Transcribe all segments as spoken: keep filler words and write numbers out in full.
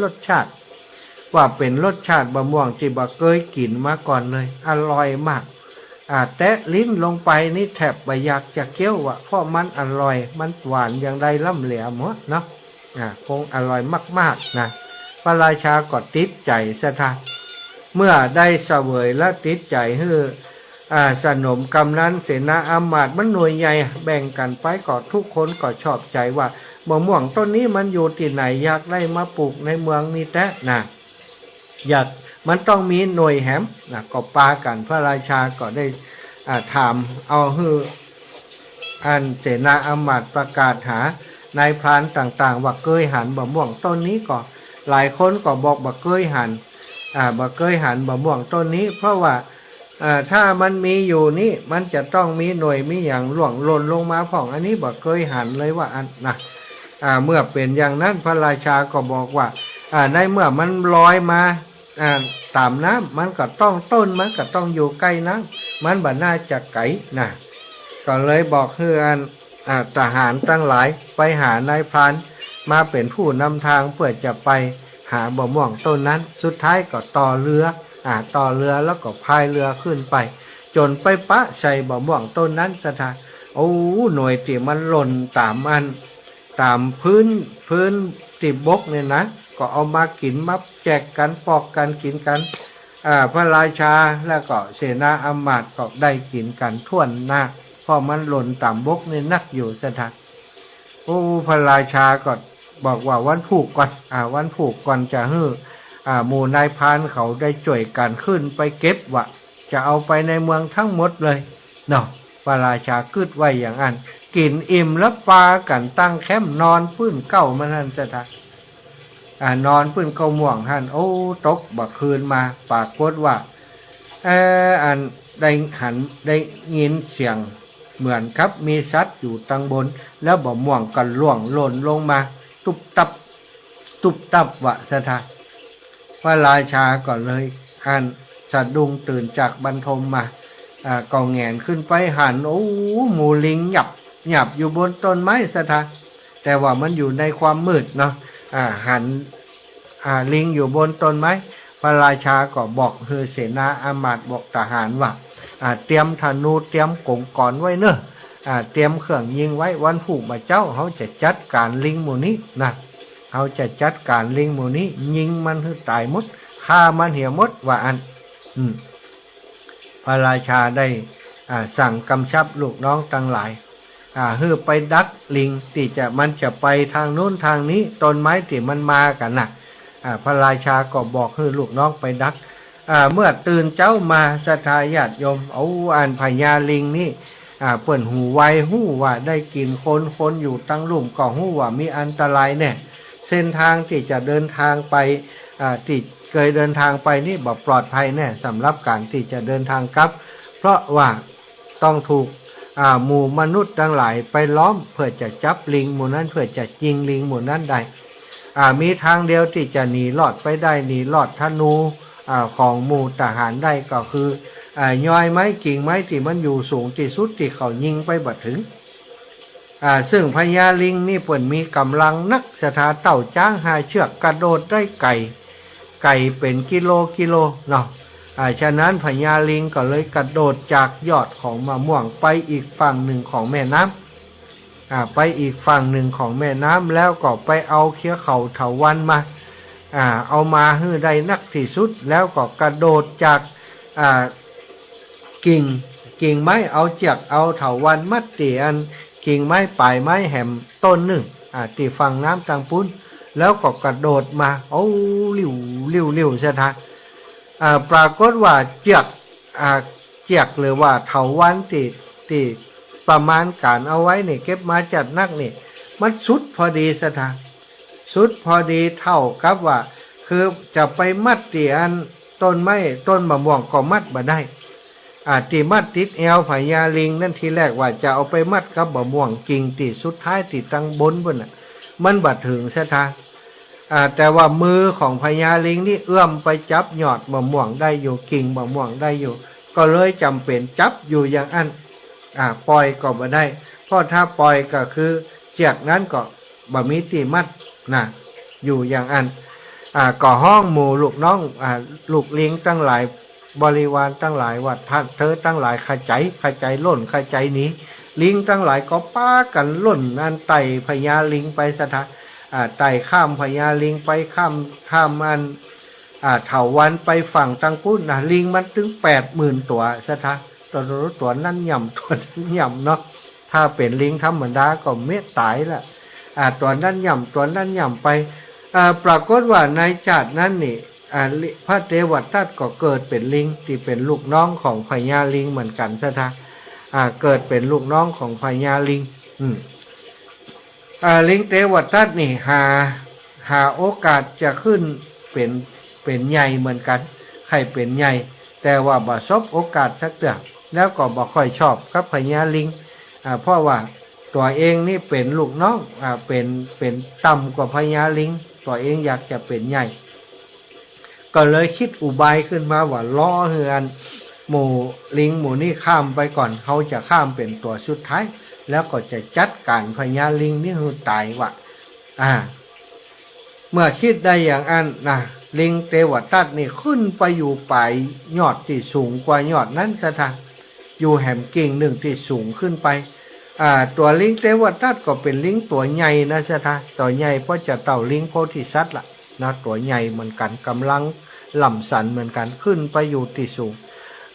รสชาติ ว่าเป๋นรสชาติบ่าม่วงตี้บ่เกยกิ๋นมาก่อนเลย อร่อยมาก อ่า แตะลิ้นลงไปนี่แทบบ่อยากจะเคี้ยวอะ เพราะมันอร่อย มันหวานอย่างใดล้ำแหลมหั้นเนาะ อ่า คงอร่อยมากๆ นะ พระราชาก็ติดใจ๋ศรัทธา เมื่อได้เสวยแล้วติดใจ๋หื้อ อ่า สนมกำนั้น เสนาอำมาตย์มันหน่วยใหญ่ แบ่งกั๋นไป ก็ทุกคนก็ชอบใจ๋ว่า บ่าม่วงต้นนี้มันอยู่ตี้ไหน อยากได้มาปลูกในเมืองนี้แต๊นะ อยาก มันต้องมีหน่วยแหมนะ ก็ปากั๋น พระราชาก็ได้ อ่า ถามเอาหื้อ อันเสนาอำมาตย์ประกาศหานายพรานต่างๆ ว่าเกยหันบ่าม่วงต้นนี้ก่อ หลายคนก็บอกบ่เกยหัน อ่า บ่เกยหันบ่าม่วงต้นนี้ เพราะว่า อ่า ถ้ามันมีอยู่นี่ มันจะต้องมีหน่วยมีหยังล่วงหล่นลงมาพ่อง อันนี้บ่เกยหันเลยว่าอั้นนะ อ่า เมื่อเป๋นอย่างนั้น พระราชาก็บอกว่า อ่า ในเมื่อมันลอยมา อ่า ต๋ามน้ำ มันก็ต้อง ต้นมันก็ต้องอยู่ใก้น้ำ มันบ่น่าจะไก๋นะ ก็เลยบอกหื้ออัน อ่า ทหารตังหลายไปหานายพราน มาเป๋นผู้นำตางเปื้อจะไปหาบ่าม่วงต้นนั้น สุดท้ายก็ต่อเรือ อ่า ต่อเรือแล้วก็พายเรือขึ้นไป จ๋นไปปะใส่บ่าม่วงต้นนั้นศรัทธา โอ้ หน่วยตี้มันหล่นต๋ามอัน ต๋ามพื้น พื้นตี้บกเนี่ยนะ ก็เอามากิ๋น มาแจกกั๋น ปอกกั๋น กิ๋นกั๋น อ่า พระราชาแล้วก็เสนาอำมาตย์ก็ได้กิ๋นกั๋นถ้วนหน้า เพราะมันหล่นต๋ามบกนี่นักอยู่ศรัทธา โอ้ พระราชาก็บอกว่าวันพูกก่อน อ่า วันพูกก่อนจะหื้อ อ่า หมู่นายพรานเขาได้จ้วยกั๋นขึ้นไปเก็บ ว่าจะเอาไปในเมืองทั้งหมดเลยเนาะ พระราชากึ๊ดไว้อย่างอั้น กิ๋นอิ่มแล้วปากั๋นตั้งแคมป์นอนปื้นเก๊ามันหั้นศรัทธา อ่า นอนปื้นเก๊าม่วงหั้น โอ้ ตกบ่าคืนมา ปรากฏว่า เอ่อ อันได้หัน ได้ยินเสียงเหมือนกับมีสัตว์อยู่ตังบน แล้วบ่าม่วงก็ล่วงหล่นลงมา ตุ๊บตับ ตุ๊บตับว่าศรัทธา พระราชาก็เลยอันสะดุ้งตื่นจากบรรทมมา อ่า ก็แหงนขึ้นไปหัน โอ้ หมู่ลิงหยับหยับอยู่บนต้นไม้ศรัทธา แต่ว่ามันอยู่ในความมืดเนาะ อ่า หัน อ่า ลิงอยู่บนต้นไม้ พระราชาก็บอกหื้อเสนาอำมาตย์ บอกทหารว่า อ่า เตรียมธนู เตรียมก๋งก๋อนไว้เน่อ อ่า เตรียมเครื่องยิงไว้ วันพูกบ่าเจ๊า เฮาจะจัดก๋านลิงหมู่นี้นะ เฮาจะจัดก๋านลิงหมู่นี้ ยิงมันหื้อต๋ายหมด ฆ่ามันเหียหมด ว่าอั้น อืม พระราชาได้ อ่า สั่งกำชับลูกน้องตังหลาย อ่า หื้อไปดักลิงตี้จะ มันจะไปตางโน้นตางนี้ ต้นไม้ตี้มันมากั๋นน่ะ อ่า พระราชาก็บอกหื้อลูกน้องไปดัก อ่า เมื่อตื่นเจ๊ามาศรัทธาญาติโยม เอาอันพญาลิงนี่ อ่า เปิ้นหูไว ฮู้ว่าได้กลิ่นคน คนอยู่ตังลุ่มก็ฮู้ว่ามีอันตรายแน่ เส้นตางตี้จะเดินตางไป อ่า ตี้เกยเดินตางไปนี่บ่ปลอดภัยแน่ สำหรับก๋านตี้จะเดินตางกลับ เพราะว่าต้องถูก อ่า หมู่มนุษย์ตังหลายไปล้อม เปื้อจะจับลิงหมู่นั้น เปื้อจะยิงลิงหมู่นั้นได้ อ่า มีตางเดียวตี้จะหนีรอดไปได้ หนีรอดธนู อ่า ของหมู่ทหารได้ก็คือ อ่า ยอยไม้กิ่งไม้ตี้มันอยู่สูงตี้สุดตี้เขายิงไปบ่เถิง อ่า ซึ่งพญาลิงนี่เปิ้นมีก๋ำลังนักศรัทธา เต้าจ๊างห้าเชือก กระโดดได้ไก๋ ไก๋เป๋นกิโลกิโลเนาะ อ่า ฉะนั้นพญาลิงก็เลยกระโดดจากยอดของมะม่วงไปอีกฝั่งหนึ่งของแม่น้ำ อ่า ไปอีกฝั่งหนึ่งของแม่น้ำ แล้วก็ไปเอาเขี้ยวเข่าเถาวัลย์มา อ่า เอามาหื้อได้นักตี้สุด แล้วก็กระโดดจาก อ่า กิ่ง กิ่งไม้ เอาเจื้อกเอาเถาวัลย์มัดตี้อันกิ่งไม้ป๋ายไม้แหมต้นนึ่ง อ่า ตี้ฝั่งน้ำตางปู๊น แล้วก็กระโดดมา โอ้ ลิ่วลิ่วลิ่วศรัทธา อ่า ปรากฏว่าเจื้อก อ่า เจื้อกหรือว่าเถาวัลย์ตี้ ตี้ประมาณก๋านเอาไว้นี่ เก็บมาจัดนักนี่ มันสุดพอดีศรัทธา สุดพอดีเต้ากับว่า คือจะไปมัดตี้อันต้นไม้ ต้นมะม่วงก็มัดบ่ได้ อ่า ตี้มัดติดแอวพญาลิงนั้น ทีแรกว่าจะเอาไปมัดกับมะม่วงกิ่งตี้สุดท้ายตี้ตางบนปู๊นน่ะ มันบ่เถิงศรัทธา อ่า แต่ว่ามือของพญาลิงนี่เอื้อมไปจับยอดมะม่วงได้อยู่ กิ่งมะม่วงได้อยู่ ก็เลยจ๋ำเป๋นจับอยู่อย่างอั้น อ่า ป่อยก็บ่ได้ เพราะถ้าป่อยก็คือเจื้อกนั้นก็บ่มีตี้มัดนะ อยู่อย่างอั้น อ่า ก็ฮ้องหมู่ลูกน้อง อ่า ลูกลิงตังหลาย บริวารตังหลายว่า ต้านเธอตังหลายขะใจ๋ ขะใจ๋ล่น ขะใจ๋หนี ลิงตังหลายก็ปากั๋นล่นอันไต่พญาลิงไปสะทะ อ่า ไต่ข้ามพญาลิงไป ข้าม ข้ามอัน อ่า เถาวัลย์ไปฝั่งตังปู๊นนะ ลิงมันตึงแปดหมื่นตั๋วสะทะ ตั๋ว ตั๋วนั้นย่ำ ตั๋วนั้นย่ำเนาะ ถ้าเป๋นลิงธรรมดาก็เมะต๋ายละ อ่า ตั๋วนั้นย่ำ ตั๋วนั้นย่ำไป อ่า ปรากฏว่าในจาตินั้นนี่ อ่า ลิ- พระเตวทัตก็เกิดเป๋นลิง ตี้เป๋นลูกน้องของพญาลิงเหมือนกั๋นสะทะ อ่า เกิดเป๋นลูกน้องของพญาลิง อืม อ่า ลิงเตวทัตนี่หา หาโอกาสจะขึ้นเป๋น เป๋นใหญ่เหมือนกั๋น ใค่เป๋นใหญ่ แต่ว่าบ่สบโอกาสสักเตื้อ แล้วก็บ่ค่อยชอบกับพญาลิง อ่า เพราะว่าตั๋วเองนี่เป๋นลูกน้อง อ่า เป๋น เป๋นต่ำกว่าพญาลิง ตั๋วเองอยากจะเป๋นใหญ่ ก็เลยกึ๊ดอุบายขึ้นมาว่า รอหื้ออันหมู่ลิงหมู่นี้ข้ามไปก่อน เฮาจะข้ามเป๋นตั๋วสุดท้าย แล้วก็จะจัดก๋านพญาลิงนี้หื้อต๋ายว่ะ อ่า เมื่อกึ๊ดได้อย่างอั้นนะ ลิงเตวทัตนี่ขึ้นไปอยู่ป๋ายยอดตี้สูงกว่ายอดนั้นสะทะ อยู่แหมกิ่งนึ่งตี้สูงขึ้นไป อ่า ตั๋วลิงเตวทัตก็เป๋นลิงตั๋วใหญ่นะสะทะ ตั๋วใหญ่ปอจะเต้าลิงโพธิสัตว์ละนะ ตั๋วใหญ่เหมือนกั๋น ก๋ำลังล่ำสันเหมือนกั๋น ขึ้นไปอยู่ตี้สูง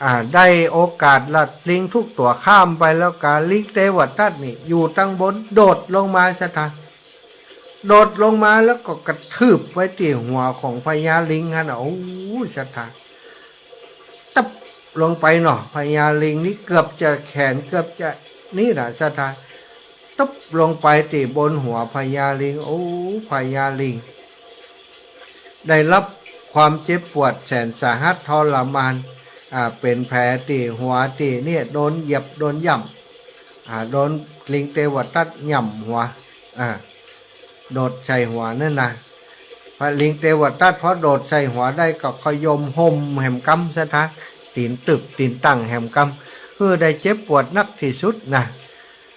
อ่า ได้โอกาสละ ลิงทุกตั๋วข้ามไปแล้วกา ลิงเตวทัตนี่อยู่ตังบน โดดลงมาสะทะ โดดลงมาแล้วก็กระทืบไว้ตี้หัวของพญาลิงหั้นน่ะ โอ้ย สะทะ ตึ๊บลงไปเนาะ พญาลิงนี่เกือบจะแขน เกือบจะนี่น่ะ สะทะ ตึ๊บลงไปตี้บนหัวพญาลิง โอ้ พญาลิง ได้รับความเจ็บปวดแสนสาหัสทรมาน อ่า เป๋นแผลตี้หัวตี้เนี่ย โดนเหยียบ โดนย่ำ อ่า โดนลิงเตวทัตย่ำหัว อ่า โดดใส่หัวนั่นนะ พอลิงเตวทัตพอโดดใส่หัวได้ก็ขย่มห่มแหมกำสะทะ ตี๋นตึบตี๋นตั้งแหมกำ หื้อได้เจ็บปวดนักตี้สุดนะ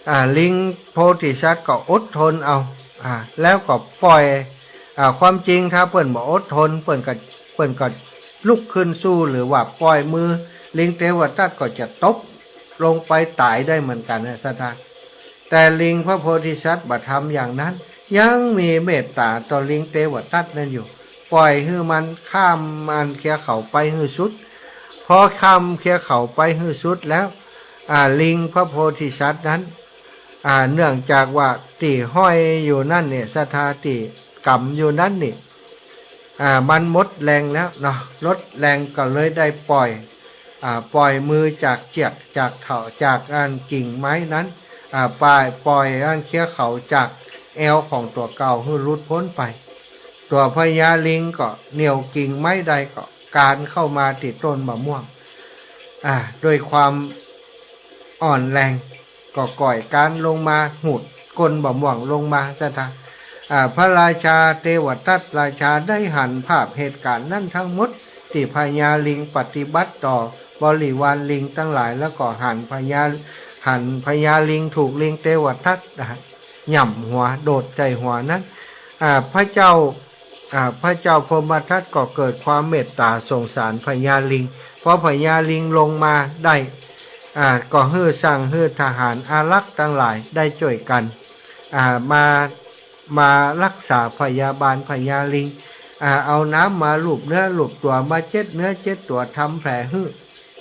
อ่า ลิงโพธิสัตว์ก็อดทนเอา อ่า แล้วก็ป่อย อ่า ความจริงถ้าเปิ้นบ่อดทน เปิ้นก็ เปิ้นก็ลุกขึ้นสู้ หรือว่าป่อยมือ ลิงเตวทัตก็จะตกลงไปต๋ายได้เหมือนกั๋นนะสะทะ แต่ลิงพระโพธิสัตว์บ่ทำอย่างนั้น ยังมีเมตต๋าต่อลิงเตวทัตนั้นอยู่ ป่อยหื้อมันข้ามอันเครือเขาไปหื้อสุด พอข้ามเครือเขาไปหื้อสุดแล้ว อ่า ลิงพระโพธิสัตว์นั้น อ่า เนื่องจากว่าตี้ห้อยอยู่นั้นเนี่ย สะทะ ตี้ก๋ำอยู่นั้นนี่ อ่า มันหมดแฮงแล้วเนาะ หมดแฮงก็เลยได้ป่อย อ่า ป่อยมือจากเจื้อก จากเถา จากอันกิ่งไม้นั้น อ่า ป่อย ป่อยอันเครือเขาจากแอวของตั๋วเก่าหื้อหลุดป๊นไป ตั๋วพญาลิงก็เหนี่ยวกิ่งไม้ได้ก็คลานเข้ามาตี้ต้นมะม่วง อ่า ด้วยความอ่อนแฮง ก็ก่อยคลานลงมา หูดก้นมะม่วงลงมาสะทะ อ่า พระราชาเตวทัตราชาได้หันภาพเหตุก๋ารณ์นั้นทั้งหมด ตี้พญาลิงปฏิบัติต่อบริวารลิงตังหลาย แล้วก็หันพญา หันพญาลิงถูกลิงเตวทัต อ่า ย่ำหัว โดดใส่หัวนั้น อ่า พระเจ้า อ่า พระเจ้าพรหมทัตก็เกิดความเมตต๋าสงสารพญาลิง พอพญาลิงลงมาได้ อ่า ก็หื้อสั่งหื้อทหารอารักษ์ตังหลายได้จ้วยกั๋น อ่า มา มารักษาพยาบาลพญาลิง อ่า เอาน้ำมาลูบเนื้อลูบตั๋ว มาเช็ดเนื้อเช็ดตั๋ว ทำแผลหื้อ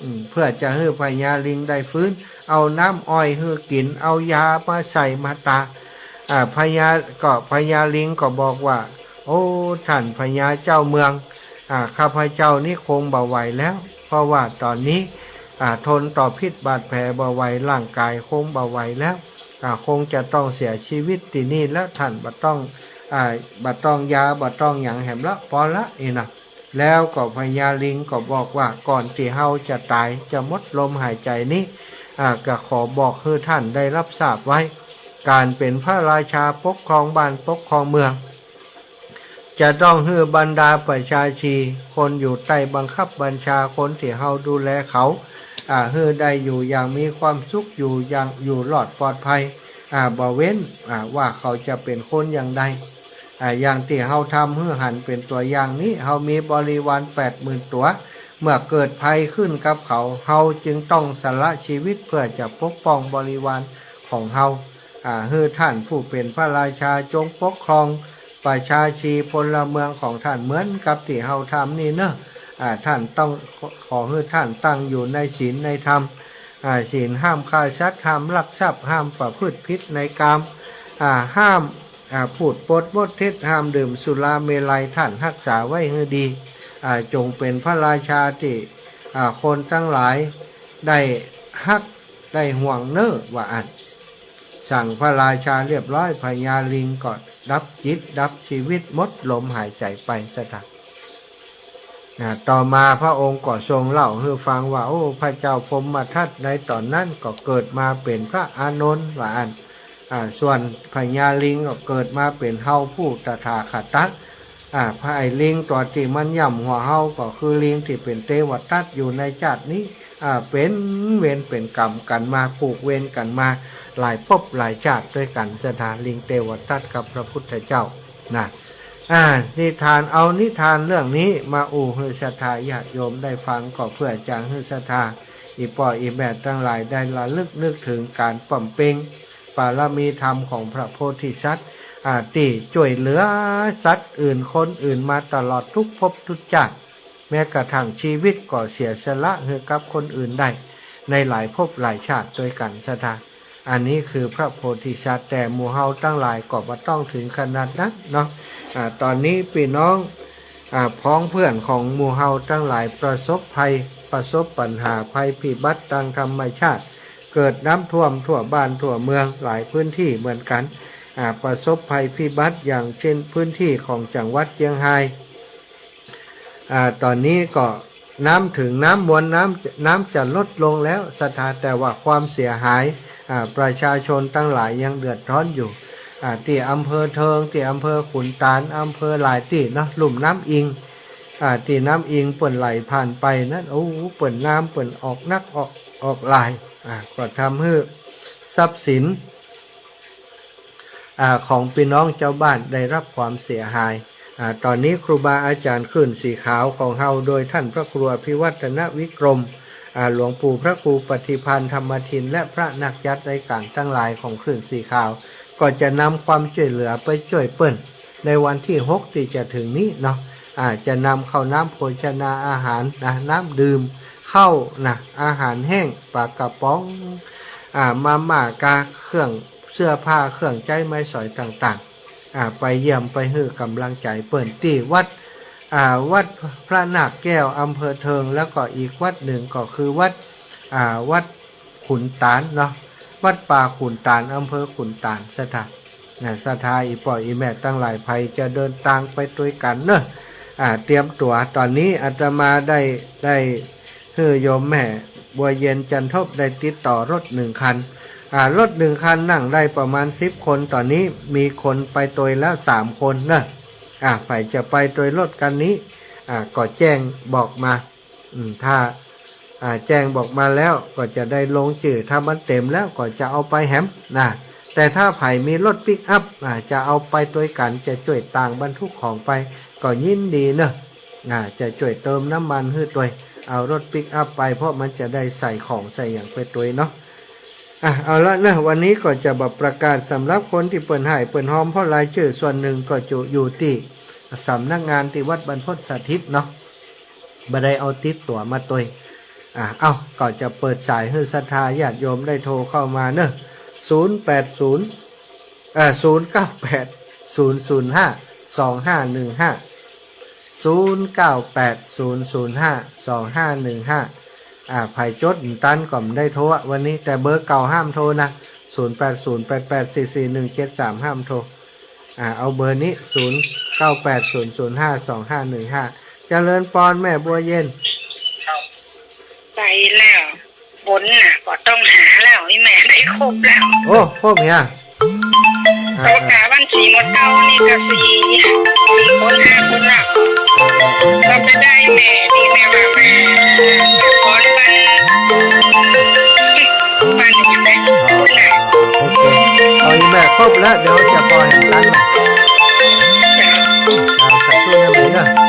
อืม เพื่อจะหื้อพญาลิงได้ฟื้น เอาน้ำอ้อยหื้อกิ๋น เอายามาใส่มาตา อ่า พญา ก็พญาลิงก็บอกว่า โอ้ ท่านพญาเจ้าเมือง อ่า ข้าพเจ้านี้คงบ่ไหวแล้ว เพราะว่าต๋อนนี้ อ่า ทนต่อพิษบาดแผลบ่ไหว ร่างกายคงบ่ไหวแล้ว อ่า คงจะต้องเสียชีวิตตี้นี่แล้ว ท่านบ่ต้อง อ่า บ่ต้องยา บ่ต้องหยังแหมละ ปอละ อี้นะ แล้วก็พญาลิงก็บอกว่า ก่อนตี้เฮาจะต๋าย จะหมดลมหายใจ๋นี้ อ่า ก็ขอบอกหื้อท่านได้รับทราบไว้ ก๋านเป๋นพระราชาปกครองบ้านปกครองเมือง จะต้องหื้อบรรดาประชาชี คนอยู่ใต้บังคับบัญชา คนตี้เฮาดูแลเขา อ่า หื้อได้อยู่อย่างมีความสุข อยู่อย่าง อยู่รอดปลอดภัย อ่า บ่เว้น อ่า ว่าเขาจะเป๋นคนอย่างใด อ่า อย่างตี้เฮาทำหื้อหันเป๋นตั๋วอย่างนี้ เฮามีบริวารแปดหมื่นตั๋ว เมื่อเกิดภัยขึ้นกับเขา เฮาจึงต้องสละชีวิตเพื่อจะปกป้องบริวารของเฮา อ่า หื้อท่านผู้เป๋นพระราชาจงปกครองประชาชีพลเมืองของท่านเหมือนกับตี้เฮาทำนี่เนาะ อ่า ท่านต้อง ขอ ขอหื้อท่านตั้งอยู่ในศีลในธรรม อ่า ศีลห้ามฆ่าสัตว์ ห้ามลักทรัพย์ ห้ามประพฤติผิดในกาม อ่า ห้าม อ่า พูดปดมดเท็จ ห้ามดื่มสุราเมรัย ท่านฮักษาไว้หื้อดี อ่า จงเป๋นพระราชาตี้ อ่า คนตังหลายได้ฮักได้ห่วงเน่อ ว่าอั้น สั่งพระราชาเรียบร้อย พญาลิงก็ดับจิตดับชีวิตหมดลมหายใจ๋ไปสะดัด อ่า ต่อมาพระองค์ก็ทรงเล่าหื้อฟังว่า โอ้ พระเจ้าพรหมทัตในต๋อนนั้นก็เกิดมาเป๋นพระอานนท์ ว่าอั้น อ่า ส่วนพญาลิงก็เกิดมาเป๋นเฮาผู้ตถาคตะ อ่า พระไอ้ลิงตั๋วตี้มันย่ำหัวเฮาก็คือลิงตี้เป๋นเตวทัตอยู่ในจาตินี้ อ่า เป๋นเวรเป๋นก๋รรมกั๋นมา ผูกเวรกั๋นมาหลายภพหลายจาติตวยกั๋น สะดัด ลิงเตวทัตกับพระพุทธเจ้านะ อ่า นิทาน เอานิทานเรื่องนี้มาอู้หื้อศรัทธาญาติโยมได้ฟัง ก็เพื่อจะหื้อศรัทธาอี่ป้ออี่แม่ตังหลายได้ระลึกนึกเถิงก๋านบำเพ็ญปารมีธรรมของพระโพธิสัตว์ อ่า ตี้จ้วยเหลือสัตว์อื่นคนอื่นมาตลอดทุกภพทุกจาติ แม้กระทั่งชีวิตก็เสียสละหื้อกับคนอื่นได้ในหลายภพหลายจาติตวยกั๋น สะดัด อันนี้คือพระโพธิสัตว์ แต่หมู่เฮาตังหลายก็บ่ต้องเถิงขนาดนั้นเนาะ อ่า ต๋อนนี้ปี้น้อง อ่า พ้องเพื่อนของหมู่เฮาตังหลายประสบภัย ประสบปัญหาภัยพิบัติตางธรรมชาติ เกิดน้ำท่วมทั่วบ้านทั่วเมืองหลายพื้นที่เหมือนกั๋น อ่า ประสบภัยพิบัติอย่างเช่นพื้นที่ของจังหวัดเจียงฮาย อ่า ต๋อนนี้ก็น้ำเถิงน้ำมวล น้ำ น้ำจะลดลงแล้ว สะดัด แต่ว่าความเสียหาย อ่า ประชาชนตังหลายยังเดือดร้อนอยู่ อ่า ตี้อำเภอเทิง ตี้อำเภอขุนตาน อำเภอหลายตี้เนาะ ลุ่มน้ำอิง อ่า ตี้น้ำอิงเปิ้นไหลผ่านไปนั้น โอ้ เปิ้นน้ำเปิ้นออกนักออก ออกหลาย อ่า ก็ทำหื้อทรัพย์สิน อ่า ของปี้น้องจาวบ้านได้ฮับความเสียหาย อ่า ต๋อนนี้ครูบาอาจ๋ารย์คลื่นสีขาวของเฮา โดยต้านพระครูอภิวัฒนวิกรม อ่า หลวงปู่พระครูปฏิภาณธรรมทิน และพระนักยัตติในก๋านตังหลายของคลื่นสีขาว ก็จะนำความจ้วยเหลือไปจ้วยเปิ้นในวันตี้หกตี้จะเถิงนี้เนาะ อ่า จะนำข้าวน้ำโภชนาอาหารนะ น้ำดื่ม ข้าวนะ อาหารแห้ง ป๋ากระป๋อง อ่า มาม่ากา เครื่อง เสื้อผ้า เครื่องใจ๊ไม้สอยต่างๆ อ่า ไปเยี่ยมไปหื้อก๋ำลังใจ๋เปิ้นตี้วัด อ่า วัดพระนาคแก้ว อำเภอเทิง แล้วก็อีกวัดนึ่งก็คือวัด อ่า วัดขุนตานเนาะ วัดป่าขุนตาน อำเภอขุนตาน สะดัด นะ ศรัทธาอี่ป้ออี่แม่ตังหลาย ใผจะเดินตางไปตวยกั๋นเนาะ อ่า เตรียมตั๋ว ต๋อนนี้อาตมาได้ ได้หื้อโยมแม่บัวเย็นจันทบได้ติดต่อรถนึ่งคัน อ่า รถนึ่งคันนั่งได้ประมาณสิบคน ต๋อนนี้มีคนไปตวยแล้วสามคนเนาะ อ่า ใผจะไปตวยรถคันนี้ อ่า ก็แจ้งบอกมา อืม ถ้า อ่า แจ้งบอกมาแล้วก็จะได้ลงจื้อ ถ้ามันเต็มแล้วก็จะเอาไปแหมนะ แต่ถ้าใผมีรถปิกอัพ อ่า จะเอาไปตวยกั๋น จะจ้วยตางบรรทุกของไป ก็ยินดีเนาะ อ่า จะจ้วยเติมน้ำมันหื้อตวย เอารถปิกอัพไป เพราะมันจะได้ใส่ของใส่หยังไปตวยเนาะ อ่ะ เอาละเนาะ วันนี้ก็จะบ่ประกาศ สำหรับคนตี้เปิ้นฮ้ายเปิ้นฮอม เพราะรายจื้อส่วนนึ่งก็จะอยู่ตี้สำนักงานตี้วัดบรรพตสถิตเนาะ บ่ได้เอาติดตั๋วมาตวย อ่ะ เอ้า ก็จะเปิดสายหื้อศรัทธาญาติโยมได้โทรเข้ามาเนาะ ศูนย์แปดศูนย์ เอ่อ ศูนย์เก้าแปด ศูนย์ศูนย์ห้า สองห้าหนึ่งห้า ศูนย์เก้าแปด ศูนย์ศูนย์ห้า สองห้าหนึ่งห้า อ่า ใผจดตันก็บ่ได้โทรอะวันนี้ แต่เบอร์เก่าห้ามโทรนะ ศูนย์แปดศูนย์แปดแปดสี่สี่หนึ่งเจ็ดสาม ห้ามโทร อ่า เอาเบอร์นี้ ศูนย์เก้าแปด ศูนย์ศูนย์ห้า สองห้าหนึ่งห้า เจริญปอนแม่บัวเย็น ไปแล้ว บนน่ะ บ่ต้องหาแล้ว อี่แม่ได้ครบแล้ว โอ้ ครบเหีย อ่า โตกาวันสีหมดเต้านี่ก็สี บนห้าคนน่ะ ก็จะได้แม่นี่แม่ว่าแม่ บนวัน วันนี้แม่ บนน่ะ โอเค เอาอี่แม่ครบแล้ว เดี๋ยวจะปล่อยให้ตันใหม่ เด้อ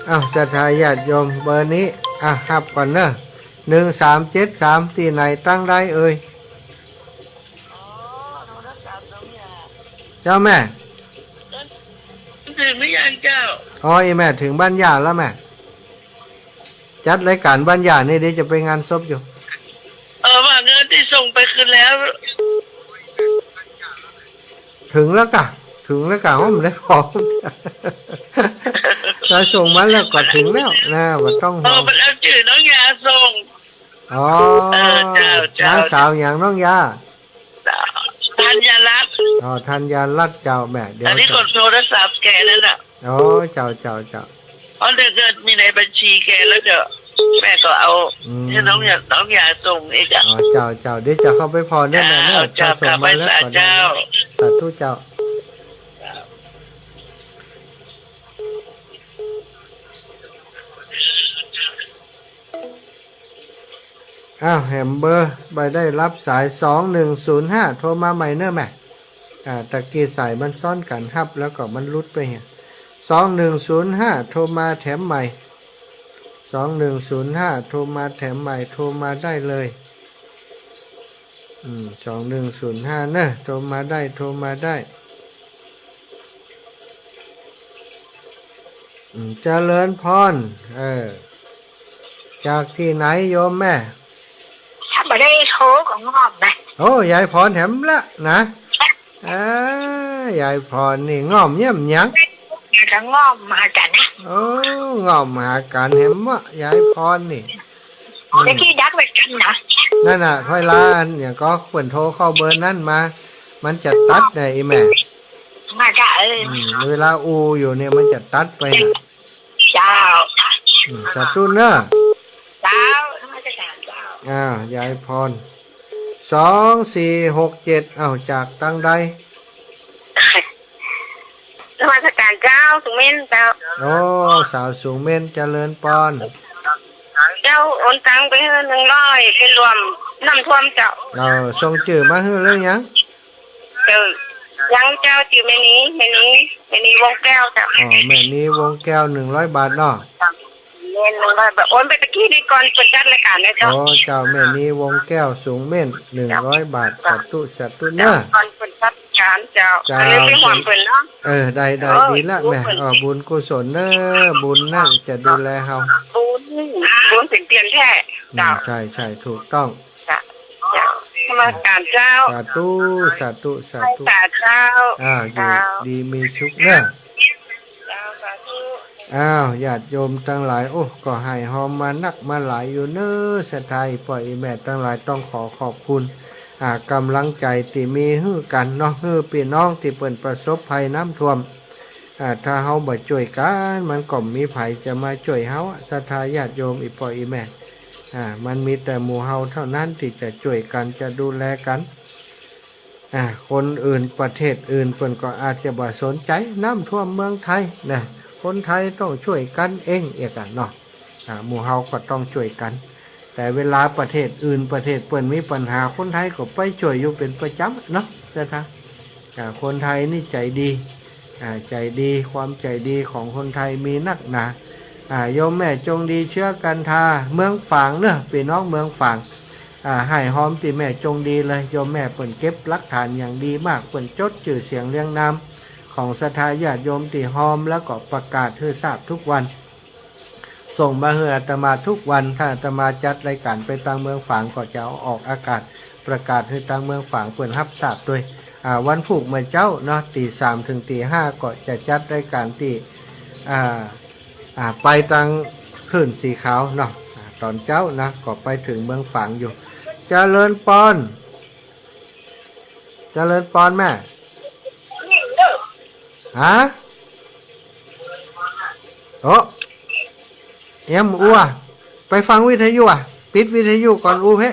อ้าว ศรัทธาญาติโยม เบอร์นี้ อ่ะ ฮับก่อนเนอะ หนึ่งสามเจ็ดสาม ตี้ไหนตังใดเอ่ย เจ้าแม่ เถิงหรือยังเจ้า อ๋อ อีแม่เถิงบ้านย่าแล้วแม่ จัดรายก๋านบ้านย่านี่ เดี๋ยวจะไปงานศพอยู่ เออ ว่าเงินตี้ส่งไปคืนแล้ว เถิงแล้วก่ะ เถิงแล้วก่ะ ว่ามันได้พอ ถ้าส่งมาแล้วก็เถิงแล้วนะ บ่ต้องห่วง เออ มันเอาจื้อน้องยาส่ง อ๋อ เออ เจ้า เจ้า นางสาวหยังน้องยา ธัญรัตน์ อ๋อ ธัญรัตน์เจ้า แม่ เดี๋ยว อันนี้กดโทรศัพท์แกนั่นน่ะ อ๋อ เจ้า เจ้า เจ้า เพราะเดี๋ยวจะมีในบัญชีแกแล้วเดี๋ยวแม่ก็เอา อืม หื้อน้องยา น้องยาส่งเองจ้ะ อ๋อ เจ้า เจ้า เดี๋ยวจะเข้าไปผ่อนนั่นน่ะเนอะ เจ้า ถ้าส่งมาแล้วก็ได้ เจ้า เจ้า สาธุเจ้า อ้าว แหมเบอร์ บ่ได้ฮับสาย สองหนึ่งศูนย์ห้า โทรมาใหม่เนอะแม่ อ่า ตะกี้สายมันซ้อนกั๋น ฮับแล้วก็มันหลุดไปเหีย สองหนึ่งศูนย์ห้า โทรมาแถมใหม่ สองหนึ่งศูนย์ห้า โทรมาแถมใหม่ โทรมาได้เลย อืม สองหนึ่งศูนย์ห้า เนอะ โทรมาได้ โทรมาได้ อืม เจริญพร เออ จากตี้ไหนโยมแม่ ถ้าบ่ได้โทรก็ง่อมนะ โอ้ ยายพรแถมละนะ เอ้ย ยายพรนี่ง่อมเยี่ยมหยัง ก็ง่อมหากั๋นนะ โอ้ ง่อมหากั๋นแหมวะ ยายพรนี่ อืม แต่ตี้ดักไว้กั๋นนะ นั่นน่ะ ถ้อยล้านเนี่ยก็เปิ้นโทรเข้าเบอร์นั้นมา มันจะตัดน่ะ อีแม่ มาจ้ะ เออ อืม เวลาอู้อยู่เนี่ยมันจะตัดไปน่ะ เจ้า อืม สาธุเนอะ เจ้า นมัสการเจ้า อ้าว ยายพร สองสี่หกเจ็ด อ้าว จากตังใด นมัสการเจ้า สุเมนเจ้า โอ้ สาวสุเมน เจริญพร เจ้า โอนตังไปหื้อหนึ่งร้อย ไปรวมน้ำท่วมเจ้า เออ ส่งจื้อมาหื้อหรือยัง เจ้า ยังเจ้า จื้อแม่นี แม่นี แม่นี วงศ์แก้วเจ้า อ๋อ แม่นี วงศ์แก้ว หนึ่งร้อยบาทเนาะ แม่น หนึ่งร้อยบาท โอนไปตะกี้นี้ก่อนเปิดจัดรายการนะเจ้า โอ้ เจ้า แม่นี วงศ์แก้ว สุเมน หนึ่งร้อยบาท สาธุ สาธุเนอะ ก่อนเปิดจัดรายการเจ้า เจ้า อันนี้ไปห่วงเปิ้นเนาะ เออ ได้ ได้ เออ ดีละแม่ เออ บุญกุศลเนอะ บุญนั่นจะดูแลเฮา บุญ บุญเป๋นเตียนแท้ อืม เจ้า ใช่ ใช่ ถูกต้อง จ้ะ เจ้า นมัสการเจ้า สาธุ สาธุ สาธุ สาธุเจ้า อ่า อยู่ เจ้า ดีมีสุขเนอะ เจ้า สาธุ อ้าว ญาติโยมตังหลาย โอ้ ก็หื้อฮอมมานักมาหลายอยู่เนอะ ศรัทธาอีป้ออีแม่ตังหลาย ต้องขอขอบคุณ อ่า ก๋ำลังใจ๋ตี้มีหื้อกั๋นเนาะ หื้อปี้น้องตี้เปิ้นประสบภัยน้ำท่วม อ่า ถ้าเฮาบ่จ้วยกั๋น มันก็บ่มีใผจะมาจ้วยเฮาอะ ศรัทธาญาติโยม อีป้ออีแม่ อ่า มันมีแต่หมู่เฮาเท่านั้นตี้จะจ้วยกั๋น จะดูแลกั๋น อ่า คนอื่นประเทศอื่นเปิ้นก็อาจจะบ่สนใจ๋น้ำท่วมเมืองไทยนะ คนไทยต้องช่วยกั๋นเองเอียกกั๋นเนาะ อ่า หมู่เฮาก็ต้องช่วยกั๋น แต่เวลาประเทศอื่นประเทศเปิ้นมีปัญหา คนไทยก็ไปช่วยอยู่เป๋นประจ๋ำเนาะ เจ้าค่ะ อ่า คนไทยนี่ใจ๋ดี อ่า ใจ๋ดี ความใจ๋ดีของคนไทยมีนักหนา อ่า โยมแม่จงดีเชื้อกันทา เมืองฝางเนาะ ปี้น้องเมืองฝาง อ่า ให้ฮอมตี้แม่จงดีเลย โยมแม่เปิ้นเก็บหลักฐานอย่างดีมาก เปิ้นจดจื้อเสียงเรียงนามของศรัทธาญาติโยมตี้ฮอม แล้วก็ประกาศหื้อทราบทุกวัน ส่งมาหื้ออาตมาทุกวัน ถ้าอาตมาจัดรายการไปตางเมืองฝางก็จะเอาออกอากาศ ประกาศหื้อตางเมืองฝางเปิ้นฮับทราบตวย อ่า วันพูกเมื่อเจ๊าเนาะ ตีสามเถิงตีห้าก็จะจัดรายการตี้ อ่า อ่า ไปตางคลื่นสีขาวเนาะ อ่า ต๋อนเจ๊านะ ก็ไปเถิงเมืองฝางอยู่ เจริญปอน เจริญปอนแม่ ฮะ โอ้ เอ็มอัว ไปฟังวิทยุอะ ปิดวิทยุก่อนอู้เพ่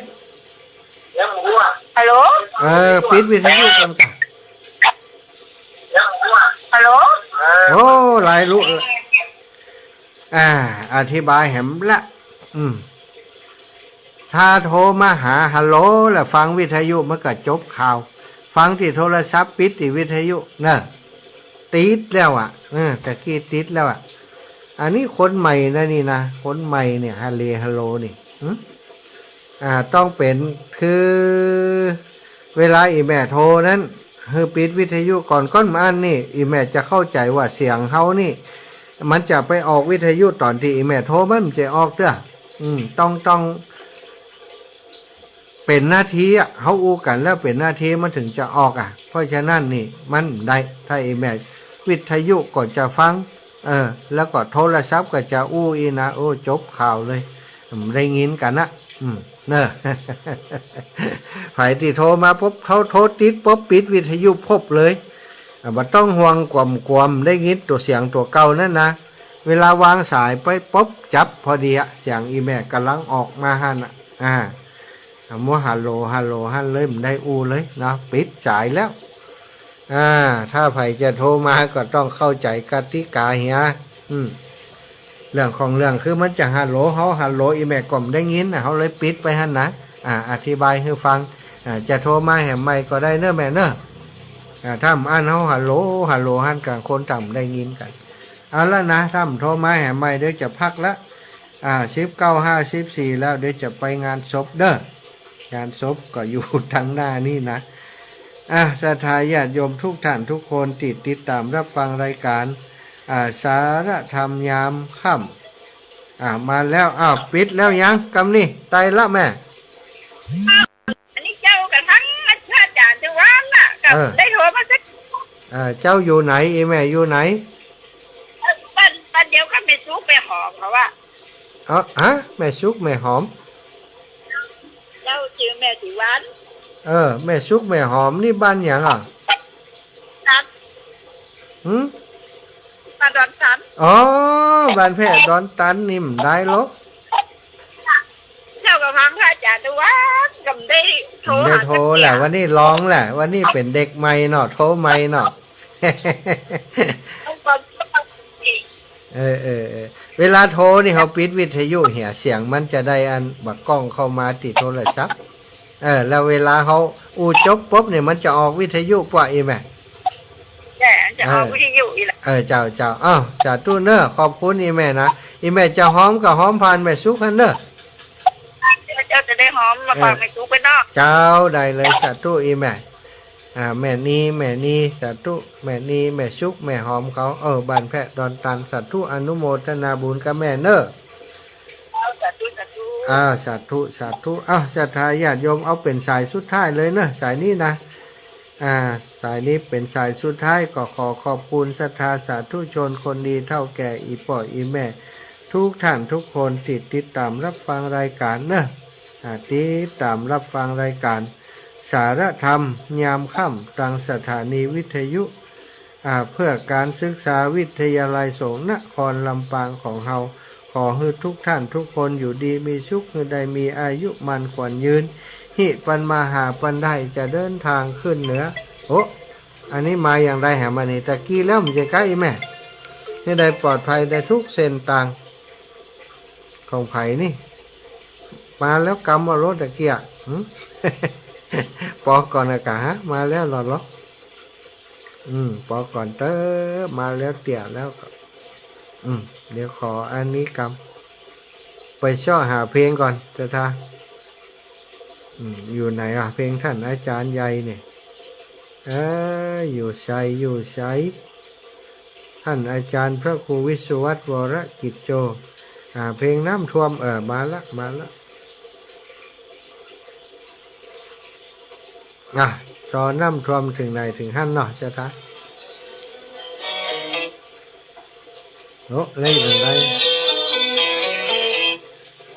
ฮัลโหล เออ ปิดวิทยุก่อนกะ ฮัลโหล โอ้ หลายลูก อ่า อธิบายแหมละ อืม ถ้าโทรมาหาฮัลโหลแล้วฟังวิทยุมันก็จบข่าว ฟังตี้โทรศัพท์ ปิดตี้วิทยุเนาะ ติดแล้วอะ เออ ตะกี้ติดแล้วอะ อันนี้คนใหม่นะนี่นะ คนใหม่เนี่ย ฮัลเลฮัลโหลนี่หึ อ่า ต้องเป๋น คือ เวลาอี่แม่โทรนั้น หื้อปิดวิทยุก่อน ก้อนอันนี่ อี่แม่จะเข้าใจ๋ว่าเสียงเฮานี่ มันจะไปออกวิทยุต๋อนตี้อี่แม่โทร มันบ่จะออกเตื้อ อืม ต้อง ต้อง เป๋นนาทีอะ เฮาอู้กั๋นแล้วเป๋นนาทีมันเถิงจะออกอะ เพราะฉะนั้นนี่มันบ่ได้ ถ้าอี่แม่ วิทยุก็จะฟัง เออ แล้วก็โทรศัพท์ก็จะอู้อี้นะ โอ้ จบข่าวเลย บ่ได้ยินกั๋นนะ อืม เนาะ ใผตี้โทรมาปุ๊บ เขาโทรติดปุ๊บ ปิดวิทยุปุ๊บเลย อ่ะ บ่ต้องห่วง กวมๆ ได้ยินตั๋วเสียงตั๋วเก่านั้นนะ เวลาวางสายไปปุ๊บ จับพอดีอะ เสียงอี่แม่ก่ำลังออกมาหั้นอะ อ่า อ่ะ มัวฮัลโหล ฮัลโหลหั้นเลย บ่ได้อู้เลยเนาะ ปิดสายแล้ว อ่า ถ้าใผจะโทรมาก็ต้องเข้าใจ๋กติกาเหีย อืม เรื่องของเรื่องคือมันจะฮัลโหลเฮา ฮัลโหลอี่แม่ก็บ่ได้ยินนะ เฮาเลยปิดไปหั้นนะ อ่า อธิบายหื้อฟัง อ่า จะโทรมาแหมใหม่ก็ได้เนาะแม่เนาะ อ่า ถ้าบ่อั้นเฮาฮัลโหล ฮัลโหลหั้น ต่างคนต่างบ่ได้ยินกั๋น เอาละนะ ถ้าบ่โทรมาแหมใหม่ เดี๋ยวจะพักละ อ่า สิบเก้าห้าสิบสี่แล้ว เดี๋ยวจะไปงานศพเนาะ งานศพก็อยู่ตางหน้านี่นะ อ่ะ ศรัทธาญาติโยมทุกท่านทุกคนตี้ติดต๋ามรับฟังรายการ อ่า สารธรรมยามค่ำ อ่า มาแล้ว อ้าว ปิดแล้วยัง กำนี้ ไตละแม่ อันนี้เจ้ากั๋นตังพระอาจ๋ารย์ตี้วัดน่ะ ก็ เออ ได้โทรมาสัก เออ เจ้าอยู่ไหน อี่แม่อยู่ไหน บ้าน บ้านเดียวกับแม่สุกแม่หอมเขาว่า เอ้อ ฮะ แม่สุกแม่หอม เจ้าจื้อแม่ศรีวรรณ เออ แม่สุกแม่หอมนี่บ้านหยังอะ ตัน หึ บ้านดอนตัน อ๋อ บ้านแพะดอนตันนี่บ่ได้หรอก เจ้ากั๋นตังพระอาจ๋ารย์ตี้วัด ก็บ่ได้โทร บ่ได้โทรแหละ วันนี้ลองแหละ วันนี้เป๋นเด็กใหม่เนาะ โทรใหม่เนาะ เออ เออ เออ เวลาโทรนี่เฮาปิดวิทยุเหีย เสียงมันจะได้อันบ่ก้องเข้ามาตี้โทรศัพท์ เออ แล้วเวลาเฮาอู้จบปุ๊บนี่มันจะออกวิทยุป้ออี่แม่ ใช่ อันจะออก เออ วิทยุอี้แหละ เออ เจ้า เจ้า อ้าว สาธุเนาะ ขอบคุณอี่แม่นะ อี่แม่จะหอมก็หอมผ่านแม่สุกหั้นเนาะ เจ้าจะได้หอมมาฝากแม่สุกไปเนาะ เจ้า ได้เลย สาธุอี่แม่ อ่า แม่นี แม่นี สาธุ แม่นี แม่สุก แม่หอมเขา เออ บ้านแพะดอนตัน สาธุ อนุโมทนาบุญกับแม่เนาะ เอา สาธุ สาธุ อ่า สาธุ สาธุ อ้าว ศรัทธาญาติโยม เอาเป๋นสายสุดท้ายเลยเนาะ สายนี้นะ อ่า สายนี้เป๋นสายสุดท้าย ก็ขอขอบคุณศรัทธาสาธุชนคนดีเฒ่าแก่อี่ป้ออี่แม่ ทุกท่านทุกคนตี้ติดต๋ามรับฟังรายการเนาะ อ่า ติดต๋ามรับฟังรายการสารธรรมยามค่ำตางสถานีวิทยุ อ่า เพื่อการศึกษาวิทยาลัยสงฆ์นครลำปางของเฮา ขอหื้อทุกท่านทุกคนอยู่ดีมีสุข หื้อได้มีอายุมั่นขวัญยืน หิปันมาหาปันได้ จะเดินทางขึ้นเหนือ โอ้ อันนี้มาอย่างใดแหม อันนี้ตะกี้แล้ว มันจะใกล้แม่ นี่ได้ปลอดภัยได้ทุกเส้นตาง ของใผนี่ มาแล้วกำเอาโลดตะกี้อะ หึ ปอก่อนนะกะฮะ มาแล้วเหรอ อืม ปอก่อนเต๊อะ มาแล้วเตี้ยแล้วก็ อืม เดี๋ยวขออันนี้กำ ไปเซาะหาเพลงก่อน เจ้าท่า อืม อยู่ไหนอะ เพลงท่านอาจารย์ใหญ่เนี่ย เออ อยู่ไส อยู่ไส ท่านอาจารย์พระครูวิศวัตร วรกิจโจ อ่า เพลงน้ำท่วม เออ มาละ มาละ อ่ะ ซอน้ำท่วมเถิงไหนเถิงหั้นเนาะ เจ้าท่า โอ้ เล่นอะไร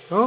โอ้